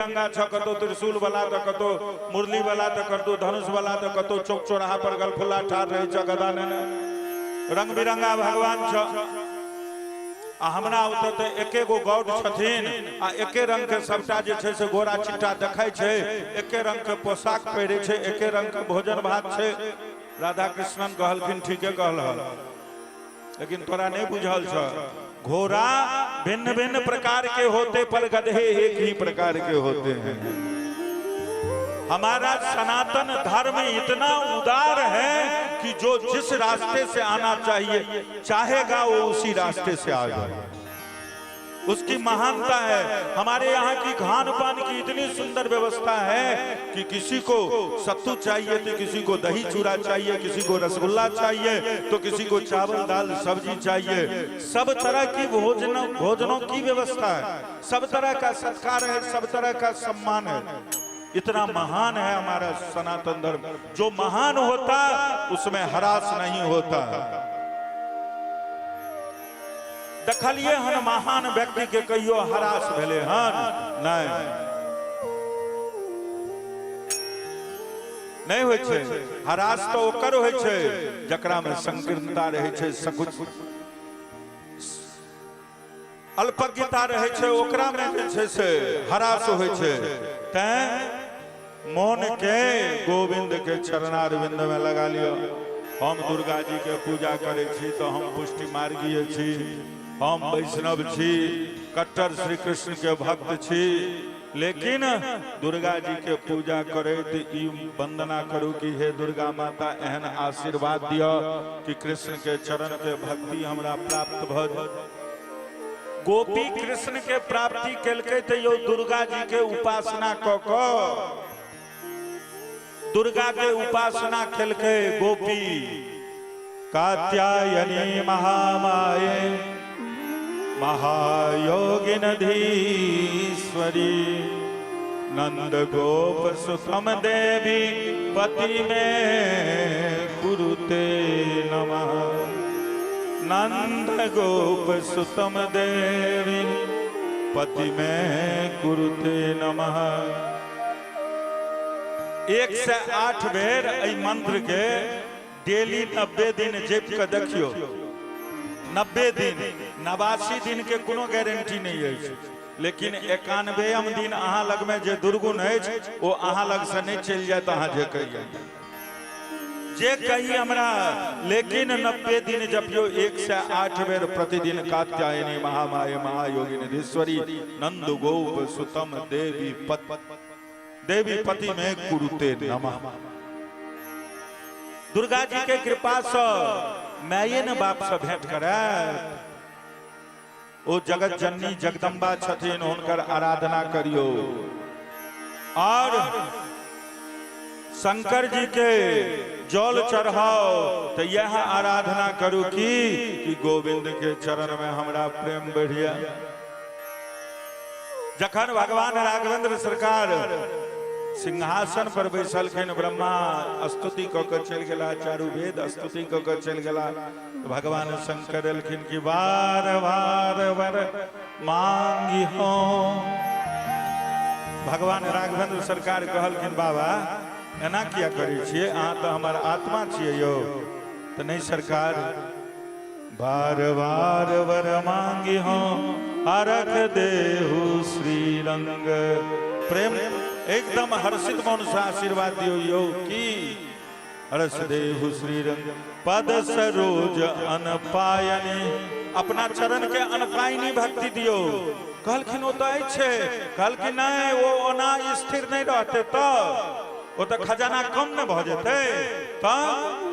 रंगा छ, कतौ त्रिशूल वाला तऽ कतौ मुरली वाला तऽ कतौ धनुष वाला तऽ कतौ चौक चौराहा पर गलफुल्ला ठाढ़ रहै छ गदा नेने, रंग बिरंगा भगवान छ। आ हमरा ओतऽ तऽ एके गो गॉड छथिन आ एके रंग के सबटा जे छै से गोरा चिट्टा देखै छै, एके रंग के पोशाक पहिरे छै, एके रंग के भोजन भात छै। राधा कृष्णन कहलखिन ठीके कहलह, लेकिन तोरा नहीं बुझल छ, घोड़ा भिन्न भिन्न प्रकार के होते पर गधे एक ही प्रकार के होते हैं। हमारा सनातन धर्म इतना उदार है कि जो जिस रास्ते से आना चाहिए चाहेगा वो उसी रास्ते से आ जाए, उसकी महानता है। हमारे यहाँ की खान पान की इतनी सुंदर व्यवस्था है कि किसी को सत्तू चाहिए तो किसी को दही चूड़ा चाहिए, किसी को रसगुल्ला चाहिए तो किसी को चावल दाल सब्जी चाहिए। सब तरह की भोजनों की व्यवस्था है, सब तरह का सत्कार है, सब तरह का सम्मान है। इतना महान है हमारा सनातन धर्म। जो महान होता उसमें हरास नहीं होता। देखलिए हन महान व्यक्ति के कहियो हरास भेले हन? नहीं, नहीं होइ छै। हरास तो ओकर होइ छै जकरा में संकीर्णता रहै छै, सकुच अल्पज्ञता रहै छै, ओकरा में जे छै से हरास होइ छै। तैं मोन के गोविंद के चरणारविंद में लगा लियो। हम दुर्गा जी के पूजा करै छी तो हम पुष्टि मार्गीय छी, हम वैष्णव छी, कट्टर श्री कृष्ण के भक्त छी, लेकिन दुर्गा जी के पूजा करैत ई वंदना करू कि हे दुर्गा माता एहन आशीर्वाद दिअ कि कृष्ण के चरण के भक्ति हमरा प्राप्त भ जाय। गोपी कृष्ण के प्राप्ति केलकै तऽ यौ दुर्गा जी के उपासना कऽ कऽ दुर्गा के उपासना केलकै गोपी। कात्यायनी महामाये महायोगिन धीश्वरी नंद गोप सुतम देवी पति में कुरुते नमः। नंद गोप सुतम देवी पति में कुरुते नमः। 108 बेर एहि मंत्र के डेली 90 दिन जपि के देखियो। 90 दिन 89 दिन के कोनो गारंटी नहीं अछि, लेकिन 91 दिन अहाँ लग में जे दुर्गुण अछि ओ अहाँ लग से नहीं चलि जायत। अहाँ जे कहिए जे कही हमरा, लेकिन 90 दिन जपियो 108 बेर प्रतिदिन कात्यायनी महामाये महायोगिनी धीश्वरी नंद गोप सुतम देवी पत देवी पति में कुरुते नमः। दुर्गा जी के कृपा से माये ने बाप से भेंट करायत। ओ जगत जननी जगदम्बा छथिन, हुनकर आराधना करियो। और शंकर जी के जल चढ़ाओ तो यह आराधना करू कि गोविंद के चरण में हमरा प्रेम बढ़िया। जखन भगवान राघवेंद्र सरकार सिंहासन पर बैसलखिन, ब्रह्मा स्तुति क के चलि गेला, चारू वेद स्तुति क के चलि गेला, भगवान शंकर एलखिन कि बार बार वर मांगी हो। भगवान राघवेंद्र सरकार कहलखिन बाबा एना किया करै छियै, अहाँ तऽ हमर आत्मा छियै यौ। तऽ नहीं सरकार, बार बार वर मांगी हो अरख देहु श्री रंग। प्रेम एकदम हर्षित मन से आशीर्वाद दियो यो की हर्ष देहु श्री रंग पद सरोज अनपायनी। अपना चरण के अनपायनी भक्ति दियो। कहलखिन ओ तऽ अछि, कहलखिन नहीं ओ ओना स्थिर नहीं रहते तऽ ओ तऽ खजाना कम ने भऽ जेतै। तऽ